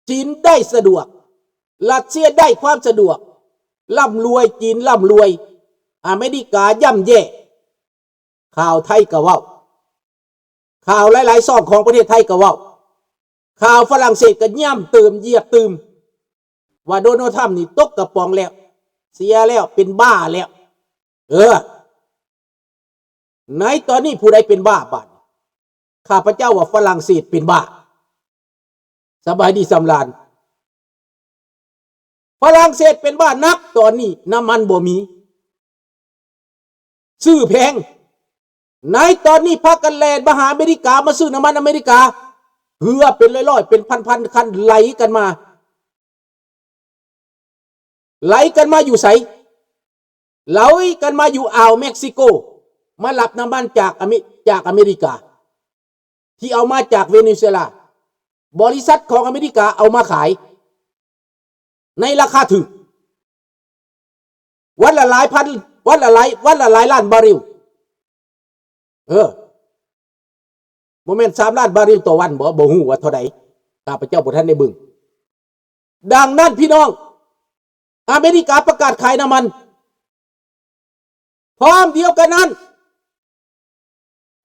ຈີນໄດ້ສະດວກ, ຣັດເຊຍໄດ້ຄວາມສະດວກ, ລ່ຳລວຍ, ຈີນລ່ຳລວຍ, ອາເມລິກາຍ່ຳແຍ່. ຂ່າວໄທກໍເວົ້າ, ຂ່າວຫຼາຍໆຊ່ອງຂອງປະເທດໄທກໍເວົ້າ, ຂ່າວຝຣັ່ງເສດກໍຢ້ຳຕື່ມ, ຢຽບຕື່ມ ວ່າໂດນັລທຳນີ້ຕົກກະປ໋ອງແລ້ວ, ເສຍແລ້ວ, ເປັນບ້າແລ້ວ. ເອີ ໃນຕອນນີ້ຜູ້ໃດເປັນບ້າບາດນີ້? ຂ້າພະເຈົ້າວ່າຝຣັ່ງເສດເປັນບ້າ. ສະບາຍດີສຳລານ. ຝຣັ່ງເສດເປັນບ້າໜັກ, ຕອນນີ້ນ້ຳມັນບໍ່ມີ, ຊື້ແພງ. ໃນຕອນນີ້ພາກັນແລ່ນມາຫາອາເມລິກາ, ມາຊື້ນ້ຳມັນອາເມລິກາ, ເຮືອເປັນຮ້ອຍໆ ເປັນພັນໆຄັນໄຫຼກັນມາ. ໄຫຼກັນມາຢູ່ໃສ? ໄຫຼກັນມາຢູ່ອ່າວເມັກຊິໂກ, ມາຮັບນ້ຳມັນຈາກອາເມ ຈາກອາເມລິກາ ທີ່ເອົາມາຈາກເວເນຊູເອລາ. ບໍລິສັດຂອງອາເມລິກາເອົາມາຂາຍໃນລາຄາຖືກ, ວັນລະຫຼາຍພັນ, ວັນລະຫຼາຍ, ວັນລະຫຼາຍລ້ານບາເຣວ. ເອີ ບໍ່ແມ່ນສາມລ້ານບາເຣວຕໍ່ວັນບໍ? ບໍ່ຮູ້ວ່າເທົ່າໃດ, ຂ້າພະເຈົ້າບໍ່ທັນໄດ້ເບິ່ງ. ດັ່ງນັ້ນພີ່ນ້ອງ, ອາເມລິກາປະກາດຂາຍນ້ຳມັນ. ພ້ອມດຽວກັນນັ້ນ,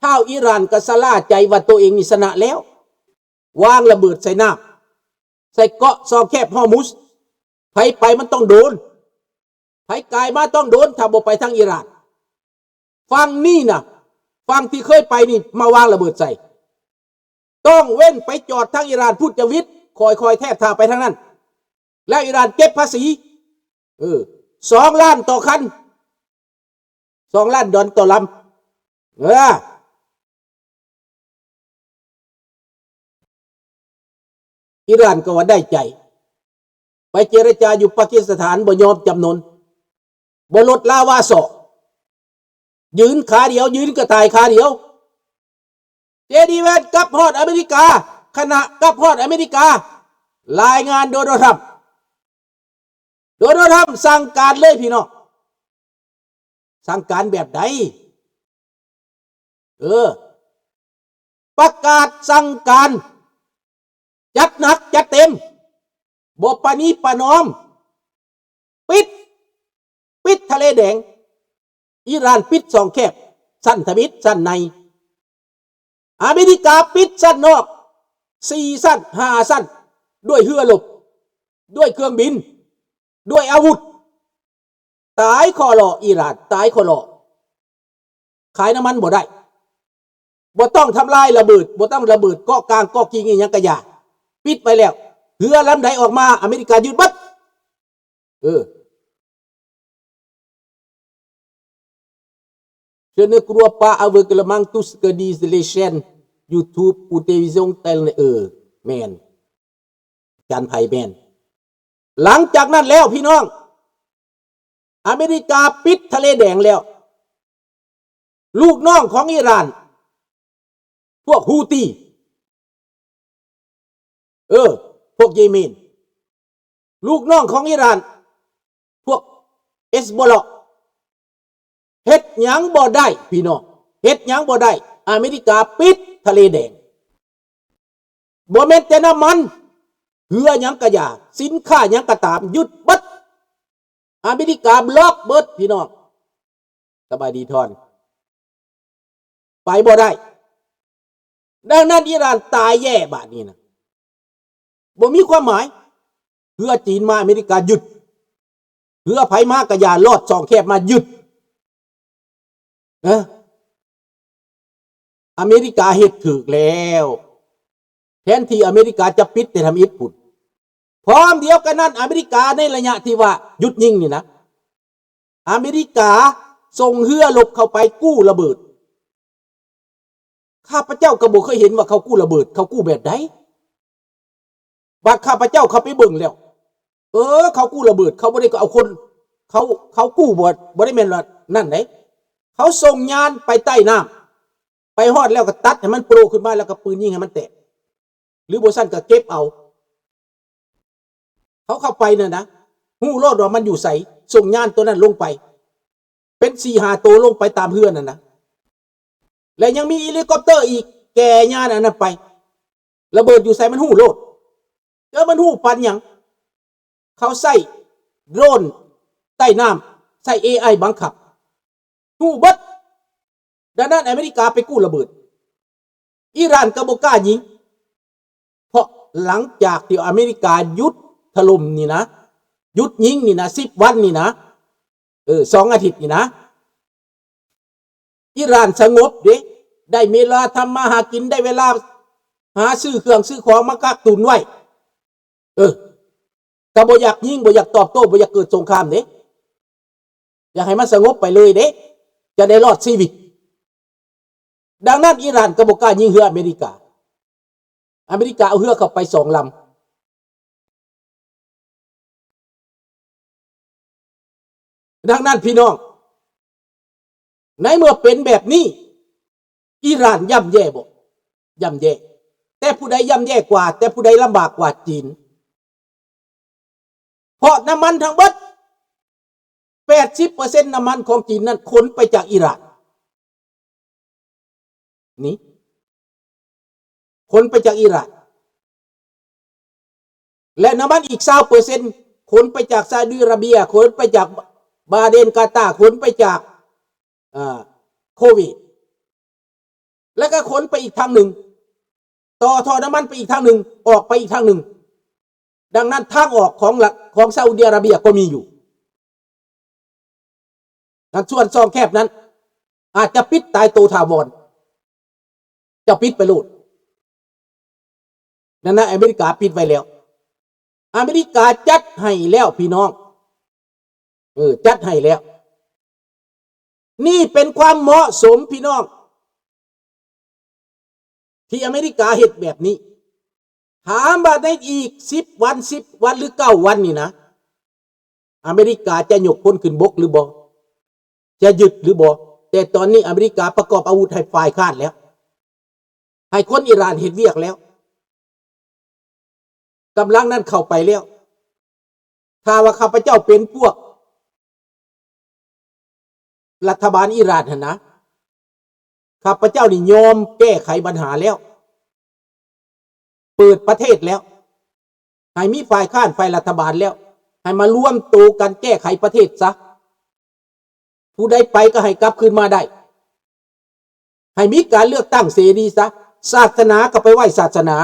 ທ້າວອີຣານກໍຊະລ່າໃຈວ່າໂຕເອງນີ້ຊະນະແລ້ວ, ວາງລະເບີດໃສ່ນ້ຳ, ໃສ່ເກາະຊ່ອງແຄບຮອຣ໌ມຸດ. ໃຜໄປມັນຕ້ອງໂດນ, ໃຜກາຍມາຕ້ອງໂດນ, ຖ້າບໍ່ໄປທາງອີຣານ. ຝັ່ງນີ້ນະ, ຝັ່ງທີ່ເຄີຍໄປນີ້ມາວາງລະເບີດໃສ່. ຕ້ອງເວັ້ນໄປຈອດທາງອີຣານພຸ້ນຈະຫວິດ, ຄ່ອຍໆແທດຖ້າໄປທາງນັ້ນ. ແລ້ວອີຣານເກັບພາສີ, ເອີ, ສອງລ້ານຕໍ່ຄັນ, ສອງລ້ານດອນຕໍ່ລຳ. ເອີ. ອີຣານກໍວ່າໄດ້ໃຈ, ໄປເຈລະຈາຢູ່ປາກິສຖານ, ບໍ່ຍອມຈຳນົນ, ບໍ່ລົດລາວາສອກ, ຢືນຂາດຽວ, ຢືນກະຕ່າຍຂາດຽວ. ເຈດີ ແວນກັບຮອດອາເມລິກາ, ຄະນະກັບຮອດອາເມລິກາ, ລາຍງານໂດນັລ ທຣຳ. ໂດນັລ ທຣຳສັ່ງການເລີຍພີ່ນ້ອງ. ສັ່ງການແບບໃດ? ເອີ ປະກາດສັ່ງການ ຈັດໜັກຈັດເຕັມ, ບໍ່ປະນີປະນອມ, ປິດ, ປິດທະເລແດງ. ອີຣານປິດຊ່ອງແຄບ, ຊັ້ນທຳອິດ, ຊັ້ນໃນ. ອາເມລິກາປິດຊັ້ນນອກ ສີ່ຊັ້ນ ຫ້າຊັ້ນ ດ້ວຍເຮືອລົບ, ດ້ວຍເຄື່ອງບິນ, ດ້ວຍອາວຸດ. ຕາຍຄໍ່ລໍ ອີຣານ, ຕາຍຄໍ່ລໍ. ຂາຍນ້ຳມັນບໍ່ໄດ້, ບໍ່ຕ້ອງທຳລາຍລະເບີດ, ບໍ່ຕ້ອງລະເບີດເກາະກາງເກາະກິງອີ່ຫຍັງກະຢ່າ, ປິດໄວ້ແລ້ວ. ເຮືອລຳໃດອອກມາ ອາເມລິກາຍຶດເບິດ. ເອີ. Je ne crois pas avec le manque tout ce que disent les chaînes YouTube ou télévision telle, ເອີ ແມ່ນ ອາຈານໄພແມ່ນ. ຫຼັງຈາກນັ້ນແລ້ວພີ່ນ້ອງ, ອາເມລິກາປິດທະເລແດງແລ້ວ. ລູກນ້ອງຂອງອີຣານ ພວກຮູ້ຕີ ເອີ ພວກເຢເມນ, ລູກນ້ອງຂອງອີຣານ ພວກເຮັດໂບລາ ເຮັດຫຍັງບໍ່ໄດ້ພີ່ນ້ອງ, ເຮັດຫຍັງບໍ່ໄດ້. ອາເມລິກາປິດທະເລແດງ, ບໍ່ແມ່ນແຕ່ນ້ຳມັນ, ເຮືອຫຍັງກະຢ່າ, ສິນຄ້າຫຍັງກະຕາມ, ຢຸດເບິດ. ອາເມລິກາບລັອກເບິດພີ່ນ້ອງ. ສະບາຍດີທອນ. ໄປບໍ່ໄດ້. ດັ່ງນັ້ນອີຣານຕາຍແຍ່ບາດນີ້ນະ, ບໍ່ມີຄວາມໝາຍ. ເຮືອຈີນມາ ອາເມລິກາຍຶດ, ເຮືອໃຜມາກະຢ່າ, ລອດຊ່ອງແຄບມາຍຶດ. ນະ ອາເມລິກາເຮັດຖືກແລ້ວ, ແທນທີ່ອາເມລິກາຈະປິດແຕ່ທຳອິດພຸ້ນ. ພ້ອມດຽວກັນນັ້ນ ອາເມລິກາໃນໄລຍະທີ່ວ່າຢຸດຍິງນີ້ນະ, ອາເມລິກາສົ່ງເຮືອລົບເຂົ້າໄປກູ້ລະເບີດ. ຂ້າພະເຈົ້າກໍບໍ່ເຄີຍເຫັນວ່າເຂົາກູ້ລະເບີດ, ເຂົາກູ້ແບບໃດ? ບາດຂ້າພະເຈົ້າເຂົ້າໄປເບິ່ງແລ້ວ, ເອີ ເຂົາກູ້ລະເບີດ, ເຂົາບໍ່ໄດ້ເອົາຄົນ, ເຂົາ, ເຂົາກູ້ບໍ່, ບໍ່ໄດ້ແມ່ນວ່ານັ້ນເດ້. ເຂົາສົ່ງຍານໄປໃຕ້ນ້ຳ, ໄປຮອດແລ້ວກໍຕັດໃຫ້ມັນໂປຣຂຶ້ນມາ ແລ້ວກໍປືນຍິງໃຫ້ມັນແຕກ, ຫຼືບໍ່ຊັ້ນກໍເກັບເອົາ. ເຂົາເຂົ້າໄປນັ້ນນະ, ຮູ້ໂລດວ່າມັນຢູ່ໃສ, ສົ່ງຍານໂຕນັ້ນລົງໄປ ເປັນສີ່ຫ້າໂຕລົງໄປຕາມເຮືອນັ້ນນະ, ແລະຍັງມີເຮລິຄອບເຕີອີກ ແກ່ຍານອັນນັ້ນໄປ, ລະເບີດຢູ່ໃສມັນຮູ້ໂລດ. ເຈົ້ ອີ ມັນຮູ້ປານຫຍັງ? ເຂົາໃຊ້ໂດຣນໃຕ້ນ້ຳ ໃຊ້ ເອໄອ ບັງຄັບ ຮູ້ເບິດ. ດັ່ງນັ້ນອາເມລິກາໄປກູ້ລະເບີດ ອີຣານກໍບໍ່ກ້າຍິງ ເພາະຫຼັງຈາກທີ່ອາເມລິກາຢຸດຖະຫຼົ່ມນີ້ນະ ຢຸດຍິງນີ້ນະ ສິບວັນນີ້ນະ ເອີ ສອງອາທິດນີ້ນະ ອີຣານສະຫງົບເດ້ ໄດ້ເວລາທຳມາຫາກິນ ໄດ້ເວລາຫາຊື້ເຄື່ອງຊື້ຂອງມາກັກຕຸນໄວ້. ເອີ ກໍບໍ່ຢາກຍິງ ບໍ່ຢາກຕອບໂຕ້ ບໍ່ຢາກເກີດສົງຄາມເດ້ ຢາກໃຫ້ມັນສະຫງົບໄປເລີຍເດ້ ຈະໄດ້ລອດຊີວິດ. ດັ່ງນັ້ນອີຣານກໍບໍ່ກ້າຍິງເຮືອອາເມລິກາ. ອາເມລິກາເອົາເຮືອເຂົ້າໄປສອງລຳ. ດັ່ງນັ້ນພີ່ນ້ອງ ໃນເມື່ອເປັນແບບນີ້ ອີຣານຢ້ຳແຍ່ບໍ່? ຢ້ຳແຍ່. ແຕ່ຜູ້ໃດຢ້ຳແຍ່ກວ່າ? ແຕ່ຜູ້ໃດລຳບາກກວ່າ? ຈີນ. ເພາະນ້ຳມັນທັງເບິດ ແປດສິບເປີເຊັນນ້ຳມັນຂອງຈີນນັ້ນຂົນໄປຈາກອີຣານ. ນີ້ ຂົນໄປຈາກອີຣານ ແລະ ນ້ຳມັນອີກຊາວເປີເຊັນຂົນໄປຈາກຊາອຸດີອາຣາເບຍ ຂົນໄປຈາກບາເຣນ ກາຕາ ຂົນໄປຈາກ ເອີ ໂຄເວດ ແລ້ວກໍຂົນໄປອີກທາງໜຶ່ງ ຕໍ່ທໍ່ນ້ຳມັນໄປອີກທາງໜຶ່ງ ອອກໄປອີກທາງໜຶ່ງ. ດັ່ງນັ້ນທາງອອກຂອງລັດ ຂອງຊາອຸດີອາຣາເບຍກໍມີຢູ່. ອັນສ່ວນຊ່ອງແຄບນັ້ນ ອາດຈະປິດຕາຍໂຕຖາວອນ ເຈົ້າປິດໄປໂລດ. ນັ້ນນະ ອາເມລິກາປິດໄວ້ແລ້ວ ອາເມລິກາຈັດໃຫ້ແລ້ວພີ່ນ້ອງ ເອີ ຈັດໃຫ້ແລ້ວ. ນີ້ເປັນຄວາມເໝາະສົມພີ່ນ້ອງ ທີ່ອາເມລິກາເຮັດແບບນີ້. ຖາມວ່າໃນອີກສິບວັນ ສິບວັນ ຫຼື ເກົ້າວັນນີ້ນະ ອາເມລິກາຈະຍົກພົນຂຶ້ນບົກຫຼືບໍ່? ຈະຍຶດຫຼືບໍ່? ແຕ່ຕອນນີ້ອາເມລິກາປະກອບອາວຸດໃຫ້ຝ່າຍຄ້ານແລ້ວ ໃຫ້ຄົນອີຣານເຮັດວຽກແລ້ວ ກຳລັງນັ້ນເຂົ້າໄປແລ້ວ. ຖ້າວ່າຂ້າພະເຈົ້າເປັນພວກລັດຖະບານອີຣານຫັ້ນນະ ຂ້າພະເຈົ້ານີ້ຍອມແກ້ໄຂບັນຫາແລ້ວ ເປີດປະເທດແລ້ວ ໃຫ້ມີຝ່າຍຄ້ານ ຝ່າຍລັດຖະບານແລ້ວ ໃຫ້ມາລວມໂຕກັນແກ້ໄຂປະເທດຊະ. ຜູ້ໃດໄປກໍໃຫ້ກັບຄືນມາໄດ້ ໃຫ້ມີການເລືອກຕັ້ງເສລີຊະ. ສາສະໜາກໍໄປໄຫວ້ສາສະໜາ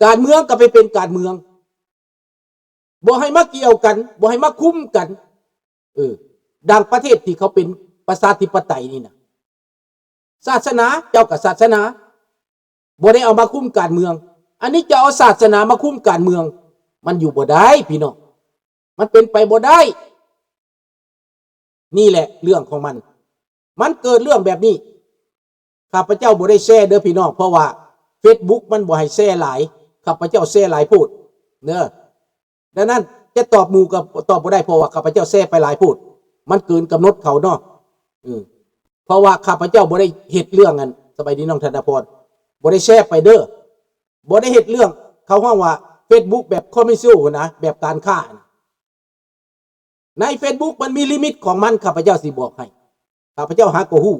ການເມືອງກໍໄປເປັນການເມືອງ ບໍ່ໃຫ້ມາກ່ຽວກັນ ບໍ່ໃຫ້ມາຄຸມກັນ ເອີ ດັ່ງປະເທດທີ່ເຂົາເປັນປະຊາທິປະໄຕນີ້ນະ. ສາສະໜາ ເຈົ້າກໍສາສະໜາ ບໍ່ໄດ້ເອົາມາຄຸມການເມືອງ. ອັນນີ້ຈະເອົາສາສະໜາມາຄຸມການເມືອງ ມັນຢູ່ບໍ່ໄດ້ພີ່ນ້ອງ ມັນເປັນໄປບໍ່ໄດ້. ນີ້ແຫຼະເລື່ອງຂອງມັນ ມັນເກີດເລື່ອງແບບນີ້. ຂ້າພະເຈົ້າບໍ່ໄດ້ແຊເດີພີ່ນ້ອງ ເພາະວ່າເຟສບຸກມັນບໍ່ໃຫ້ແຊຫຼາຍ ຂ້າພະເຈົ້າແຊຫຼາຍໂພດເດີ. ດັ່ງນັ້ນຈະຕອບໝູ່ກໍຕອບບໍ່ໄດ້ ເພາະວ່າຂ້າພະເຈົ້າແຊໄປຫຼາຍໂພດ ມັນເກີນກຳນົດເຂົາເນາະ. ເອີ ເພາະວ່າຂ້າພະເຈົ້າບໍ່ໄດ້ເຮັດເລື່ອງ ອັນ ສະບາຍດີນ້ອງທະນະພອນ ບໍ່ໄດ້ແຊໄປເດີ ບໍ່ໄດ້ເຮັດເລື່ອງ ເຂົາຮ້ອງວ່າເຟສບຸກແບບຄອມເມີຊຽວນະ ແບບການຄ້ານະ. ໃນເຟສບຸກມັນມີລິມິດຂອງມັນ ຂ້າພະເຈົ້າຊິບອກໃຫ້ ຂ້າພະເຈົ້າຫາກໍຮູ້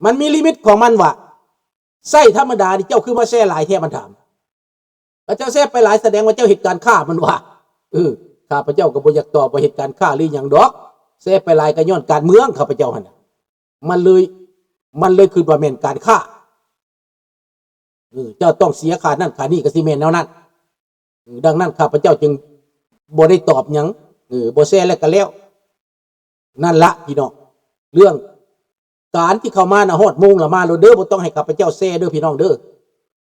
ມັນມີລິມິດຂອງມັນວ່າ ໃຊ້ທຳມະດານີ້ເຈົ້າຄືມາແຊຫຼາຍແທ້ ມັນຖາມ. ຖ້າເຈົ້າແຊໄປຫຼາຍສະແດງວ່າເຈົ້າເຮັດການຄ້າ ມັນວ່າ. ເອີ ຂ້າພະເຈົ້າກໍບໍ່ຢາກຕອບວ່າເຮັດການຄ້າຫຼືຫຍັງດອກ ແຊໄປຫຼາຍກໍຍ້ອນການເມືອງ ຂ້າພະເຈົ້າຫັ້ນນະ ມັນເລີຍ ມັນເລີຍຄິດວ່າແມ່ນການຄ້າ. ເອີ ເຈົ້າຕ້ອງເສຍຄ່ານັ້ນຄ່ານີ້ ກໍຊິແມ່ນແນວນັ້ນ. ເອີ ດັ່ງນັ້ນຂ້າພະເຈົ້າຈຶ່ງບໍ່ໄດ້ຕອບຫຍັງ ເອີ ບໍ່ແຊແລ້ວກໍແລ້ວ. ນັ້ນລະພີ່ນ້ອງ ເລື່ອງການທີ່ເຂົ້າມານະ ຮອດໂມງລະມາໂລດເດີ ບໍ່ຕ້ອງໃຫ້ຂ້າພະເຈົ້າແຊເດີພີ່ນ້ອງເດີ.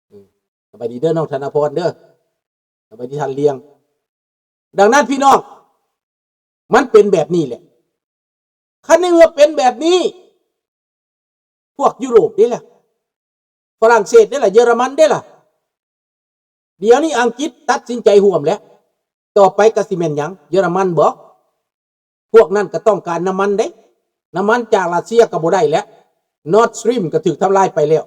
ເອີ ສະບາຍດີເດີນ້ອງທະນະພອນເດີ ສະບາຍດີທ່ານລຽງ. ດັ່ງນັ້ນພີ່ນ້ອງ ມັນເປັນແບບນີ້ແຫຼະ. ຄັນໃນເມື່ອເປັນແບບນີ້ ພວກຢູໂຣບເດ້ລະ ຝຣັ່ງເສດເດ້ລະ ເຢຍລະມັນເດ້ລະ ດຽວນີ້ອັງກິດຕັດສິນໃຈຮ່ວມແລ້ວ ຕໍ່ໄປກໍຊິແມ່ນຫຍັງ ເຢຍລະມັນບໍ? ພວກນັ້ນກໍຕ້ອງການນ້ຳມັນເດ້ ນ້ຳມັນຈາກຣັດເຊຍກໍບໍ່ໄດ້ແລ້ວ Nord Stream ກໍຖືກທຳລາຍໄປແລ້ວ.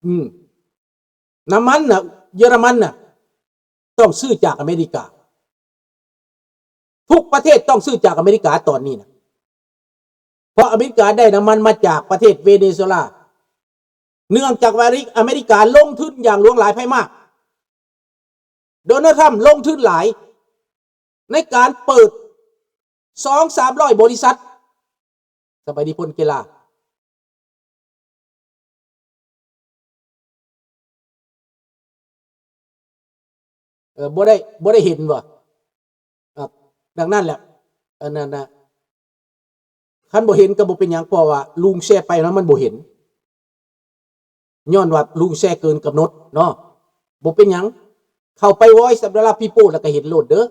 ອືມ ນ້ຳມັນນະ ເຢຍລະມັນນະ ຕ້ອງຊື້ຈາກອາເມລິກາ. ທຸກປະເທດຕ້ອງຊື້ຈາກອາເມລິກາຕອນນີ້ນະ ເພາະອາເມລິກາໄດ້ນ້ຳມັນມາຈາກປະເທດເວເນຊູເອລາ ເນື່ອງຈາກວ່າອາເມລິກາລົງທຶນຢ່າງຫຼວງຫຼາຍໄພມາກ. ໂດນັລ ທຣຳລົງທຶນຫຼາຍໃນການເປີດສອງສາມຮ້ອຍບໍລິສັດ. ສະບາຍດີພົນກິລາ. ເອີ ບໍ່ໄດ້ ບໍ່ໄດ້ເຫັນບໍ່? ອ່າ ດັ່ງນັ້ນແຫຼະ ອັນນັ້ນນະ ຄັນບໍ່ເຫັນກໍບໍ່ເປັນຫຍັງ ເພາະວ່າລຸງແຊໄປແລ້ວມັນບໍ່ເຫັນ ຍ້ອນວ່າລຸງແຊເກີນກຳນົດເນາະ. ບໍ່ເປັນຫຍັງ ເຂົ້າໄປ Voice of the People ແລ້ວກໍເຫັນໂລດເດີ.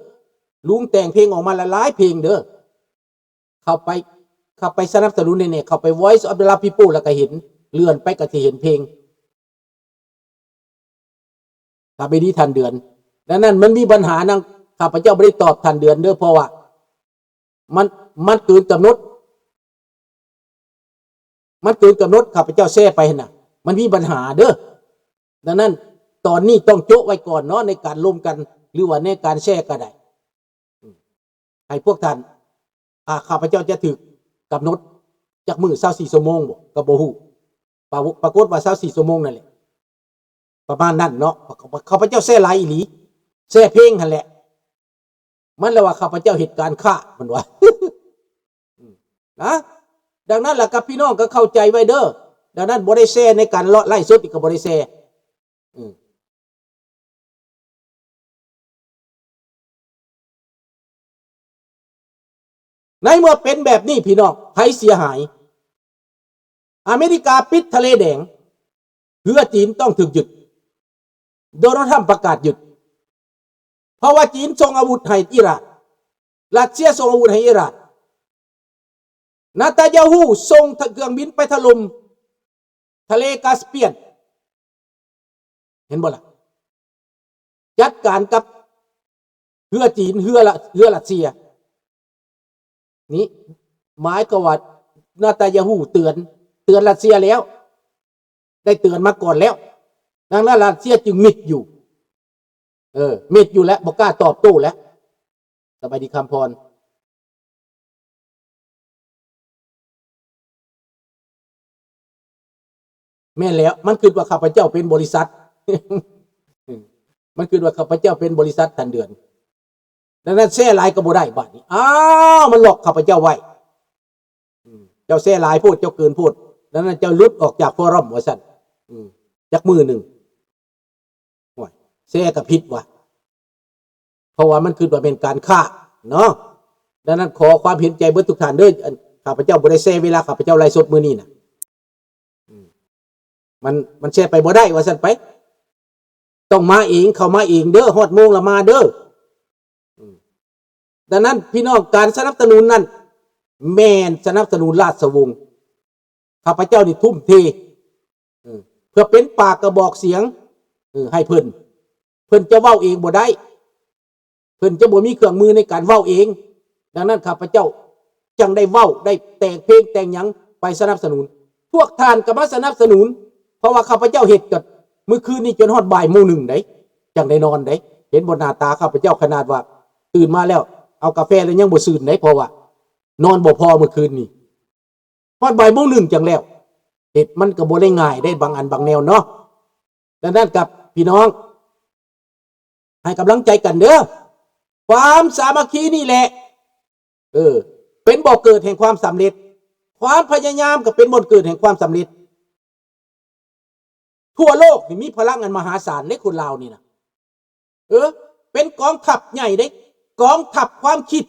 ລຸງແຕ່ງເພງອອກມາຫຼາຍໆເພງເດີ. ເຂົ້າໄປ ເຂົ້າໄປສະໜັບສະໜູນແດ່ໆ ເຂົ້າໄປ Voice of the People ແລ້ວກໍເຫັນ ເລື່ອນໄປກໍຊິເຫັນເພງ ສະບາຍດີທ່ານເດືອນ. ດັ່ງນັ້ນມັນມີບັນຫານຳ ຂ້າພະເຈົ້າບໍ່ໄດ້ຕອບທ່ານເດືອນເດີ ເພາະວ່າມັນ ມັນເກີນກຳນົດ ມັນເກີນກຳນົດ ຂ້າພະເຈົ້າແຊໄປຫັ້ນນະ ມັນມີບັນຫາເດີ. ດັ່ງນັ້ນຕອນນີ້ຕ້ອງໂຈະໄວ້ກ່ອນເນາະ ໃນການລົມກັນ ຫຼືວ່າໃນການແຊກໍໄດ້. ໃຫ້ພວກທ່ານ ອ່າ ຂ້າພະເຈົ້າຈະຖືກກຳນົດຈັກມື້ ຊາວສີ່ຊົ່ວໂມງບໍ ກໍບໍ່ຮູ້. ປາ ປາກົດວ່າຊາວສີ່ຊົ່ວໂມງນັ້ນແຫຼະ ປະມານນັ້ນເນາະ. ຂ້າພະເຈົ້າແຊຫຼາຍອີ່ຫຼີ ແຊເພງຫັ້ນແຫຼະ. ມັນລະວ່າຂ້າພະເຈົ້າເຮັດການຄ້າ ເພິ່ນວ່າ ນະ. ດັ່ງນັ້ນລະກັບພີ່ນ້ອງກໍເຂົ້າໃຈໄວ້ເດີ. ດັ່ງນັ້ນບໍ່ໄດ້ແຊໃນການເລາະໄລຟ໌ສົດນີ້ ກໍບໍ່ໄດ້ແຊ. ອືມ ໃນເມື່ອເປັນແບບນີ້ ພີ່ນ້ອງ ໃຜເສຍຫາຍ? ອາເມລິກາປິດທະເລແດງ ເຮືອຈີນຕ້ອງຖືກຍຶດ. ໂດນັລ ທຣຳປະກາດຍຶດ ເພາະວ່າຈີນສົ່ງອາວຸດໃຫ້ອີຣານ, ຣັດເຊຍສົ່ງອາວຸດໃຫ້ອີຣານ, ນະຕານຍາຮູ້ສົ່ງເຄື່ອງບິນໄປຖະຫຼົ່ມທະເລກາສປຽນ. ເຫັນບໍ່ລະ? ຈັດການກັບເຮືອຈີນ ເຮືອລະ ເຮືອຣັດເຊຍ. ນີ້ ໝາຍຄວາມວ່າ ນະຕານຍາຮູ້ເຕືອນ ເຕືອນຣັດເຊຍແລ້ວ ໄດ້ເຕືອນມາກ່ອນແລ້ວ. ດັ່ງນັ້ນຣັດເຊຍຈຶ່ງມິດຢູ່ ເອີ ມິດຢູ່ແລ້ວ ບໍ່ກ້າຕອບໂຕ້ແລ້ວ. ສະບາຍດີຄຳພອນ. ແມ່ນແລ້ວ ມັນຄິດວ່າຂ້າພະເຈົ້າເປັນບໍລິສັດ ມັນຄິດວ່າຂ້າພະເຈົ້າເປັນບໍລິສັດທ່ານເດືອນ. ດັ່ງນັ້ນແຊຫຼາຍກໍບໍ່ໄດ້ບາດນີ້. ອ້າວ ມັນລັອກຂ້າພະເຈົ້າໄວ້. ອືມ ເຈົ້າແຊຫຼາຍໂພດ ເຈົ້າເກີນໂພດ. ດັ່ງນັ້ນເຈົ້າຫຼຸດອອກຈາກຟອຣັມວ່າຊັ້ນ. ອືມ ຈັກມື້ໜຶ່ງ. ໂອ້ຍ ແຊກໍຜິດວ່າ ເພາະວ່າມັນຄືວ່າແມ່ນການຄ້າເນາະ. ດັ່ງນັ້ນຂໍຄວາມເຫັນໃຈເບິດທຸກທ່ານເດີ. ອັນ ຂ້າພະເຈົ້າບໍ່ໄດ້ແຊເວລາຂ້າພະເຈົ້າໄລຟ໌ສົດມື້ນີ້ນະ. ອືມ ມັນ ມັນແຊໄປບໍ່ໄດ້ວ່າຊັ້ນໄປ. ຕ້ອງມາເອງ ເຂົ້າມາເອງເດີ ຮອດໂມງລະມາເດີ. ອືມ ດັ່ງນັ້ນພີ່ນ້ອງ ການສະໜັບສະໜູນນັ້ນແມ່ນສະໜັບສະໜູນລາຊະວົງ. ຂ້າພະເຈົ້ານີ້ທຸ່ມເທ ເອີ ເພື່ອເປັນປາກກະບອກສຽງ ເອີ ໃຫ້ເພິ່ນ. ເພິ່ນຈະເວົ້າເອງບໍ່ໄດ້. ເພິ່ນຈະບໍ່ມີເຄື່ອງມືໃນການເວົ້າເອງ. ດັ່ງນັ້ນ ຂ້າພະເຈົ້າຈັ່ງໄດ້ເວົ້າ ໄດ້ແຕ່ງເພງແຕ່ງຫຍັງໄປສະໜັບສະໜູນ. ພວກທ່ານກໍມາສະໜັບສະໜູນ ເພາະວ່າຂ້າພະເຈົ້າເຮັດ ກໍມື້ຄືນນີ້ຈົນຮອດບ່າຍໂມງໜຶ່ງໃດ ຈັ່ງໄດ້ນອນໃດ. ເຫັນບໍ່ ໜ້າຕາຂ້າພະເຈົ້າ ຂະໜາດວ່າຕື່ນມາແລ້ວ ເອົາກາແຟແລ້ວຍັງບໍ່ຊື່ນໃດ ເພາະວ່ານອນບໍ່ພໍມື້ຄືນນີ້. ຮອດບ່າຍໂມງໜຶ່ງຈັ່ງແລ້ວ. ເຮັດມັນກໍບໍ່ໄດ້ງ່າຍເດ້ ບາງອັນບາງແນວເນາະ. ດັ່ງນັ້ນກັບພີ່ນ້ອງ ໃຫ້ກຳລັງໃຈກັນເດີ. ຄວາມສາມັກຄີນີ້ແຫຼະ ເອີ ເປັນບໍ່ເກີດແຫ່ງຄວາມສຳເລັດ. ຄວາມພະຍາຍາມກໍເປັນບ່ອນເກີດແຫ່ງຄວາມສຳເລັດ. ທົ່ວໂລກນີ້ມີພະລັງອັນມະຫາສານເດ້ ຄົນລາວນີ້ນະ. ເອີ ເປັນກອງທັບໃຫຍ່ເດ້ ກອງທັບຄວາມຄິດ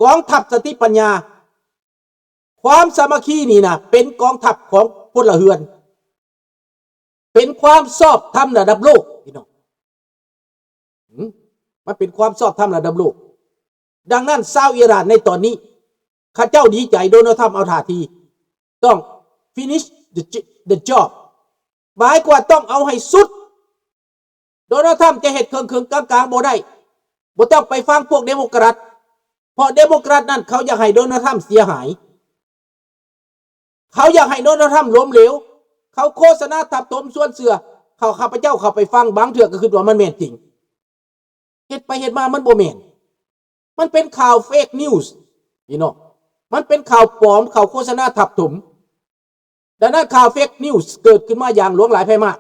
ກອງທັບສະຕິປັນຍາ. ຄວາມສາມັກຄີນີ້ນະ ເປັນກອງທັບຂອງພົນລະເຮືອນ ເປັນຄວາມຊອບທຳລະດັບໂລກ ພີ່ນ້ອງ. ຫື ມັນເປັນຄວາມຊອບທຳລະດັບໂລກ. ດັ່ງນັ້ນ ຊາວອີຣານໃນຕອນນີ້ ເຂົາເຈົ້າດີໃຈ ໂດນັລ ທຣຳເອົາທ່າທີ ຕ້ອງ finish the j- the job ໝາຍຄວາມວ່າຕ້ອງເອົາໃຫ້ສຸດ. ໂດນັລ ທຣຳຈະເຮັດເຄິ່ງໆກາງໆບໍ່ໄດ້. ບໍ່ຕ້ອງໄປຟັງພວກເດໂມແຄຣັດ ເພາະເດໂມແຄຣັດນັ້ນ ເຂົາຢາກໃຫ້ໂດນັລ ທຣຳເສຍຫາຍ. ເຂົາຢາກໃຫ້ໂດນັລ ທຣຳລົ້ມເຫຼວ. ເຂົາໂຄສະນາທັບຖົມຊວນເຊື່ອ. ເຂົາ ຂ້າພະເຈົ້າເຂົ້າໄປຟັງ ບາງເທື່ອກໍຄິດວ່າມັນແມ່ນຈິງ. ເຮັດໄປເຮັດມາມັນບໍ່ແມ່ນ. ມັນເປັນຂ່າວເຟກນິວສ໌ ພີ່ນ້ອງ. ມັນເປັນຂ່າວປອມ, ຂ່າວໂຄສະນາທັບຖົມ. ດັ່ງນັ້ນ ຂ່າວ fake news ເກີດຂຶ້ນມາຢ່າງຫຼວງຫຼາຍໄພມາກ.